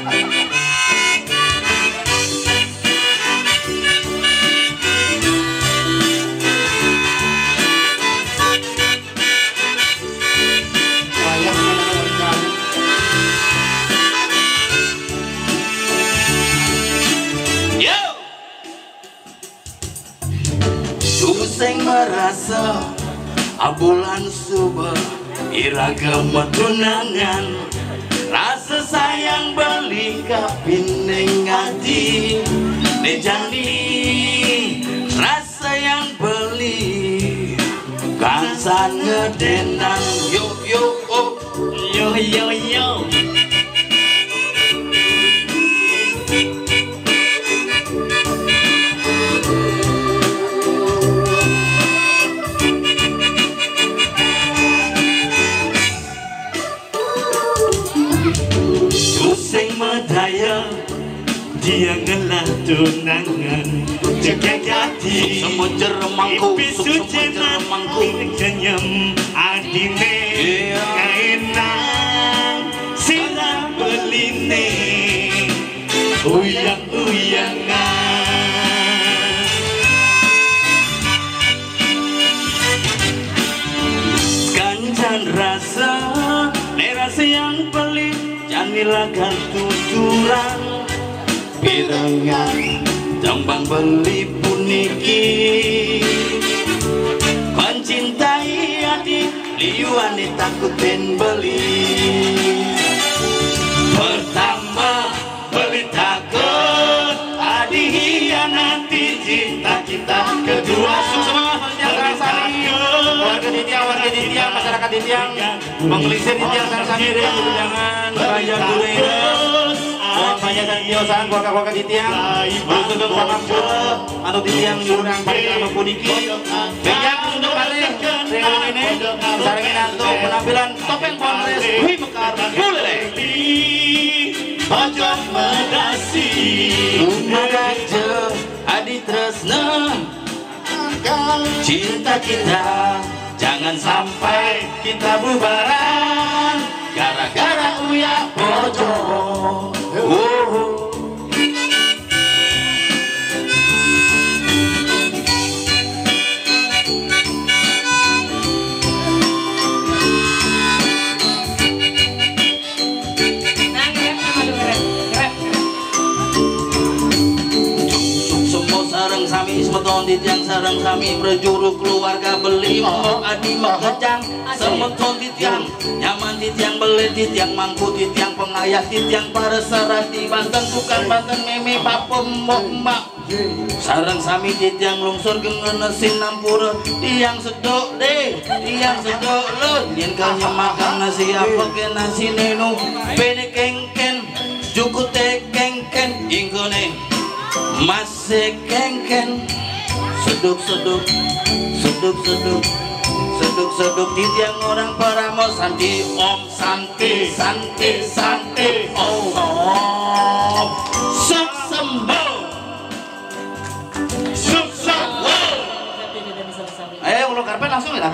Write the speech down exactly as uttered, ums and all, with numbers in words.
Yo! Tusing merasa abulan suba iraga matunangan. Rasa sayang beli kapining ati. Né jani rasa yang beli kansan ngedenang. Yo, yo, oh. Yo, yo, yo. Tusing madaya dia ngelah tunangan. Cekek ati. Suksma jero mangku, suksma jero mangku. Kenyem adine. Iya. Kaenang sirah beline. Uyang-uyangan. Kancan rasa, né rasa yang pelit, janilakan tuturan. Pirengang tembang beli puniki. Pancintai ati liuane takutin beli. Pertama, beli takut adi hianati cinta kita. Kedua, suksma, beli takut. Warga Titiang, warga Titiang, masyarakat Titiang. Panglisir titiang sareng sami ring wewidangan Banjar Gurena. Wong panjatan tiosan, keluarga-keluarga titiang. Beruntung pangapura anu titiang nyurang parikrama puniki. Titiang beruntung malih ring wewidangan sarengin antuk penampilan Topeng Ponres Dwi Mekar Buleleng. Pojok Medasi. Umaraja Adi Tresna. Cinta kita, jangan sampai kita bubaran gara-gara Uya Pocong. Oh. Suksma sareng sami semeton titiang sareng sami prajuru keluarga beli, mbok adi makejang semeton titiang, nyaman titiang, beli titiang, mangku titiang, pengayah titiang, para sarati banten, bukan banten, meme, papa, mbok, emak. Sareng sami titiang lungsur gengenesin nampura, tiang seduk dé, tiang seduk lun, yén kal nyemakang nasi apa ké nasi nenu, péné kéngkén, jukuté kéngkén, ingkuné masé kéngkén. Seduk-seduk, seduk-seduk, seduk-seduk, titiang orang parama santi, om santi, santi, santi, om. Suksembo. Sukses. Ayo, ulun karpet langsung ya.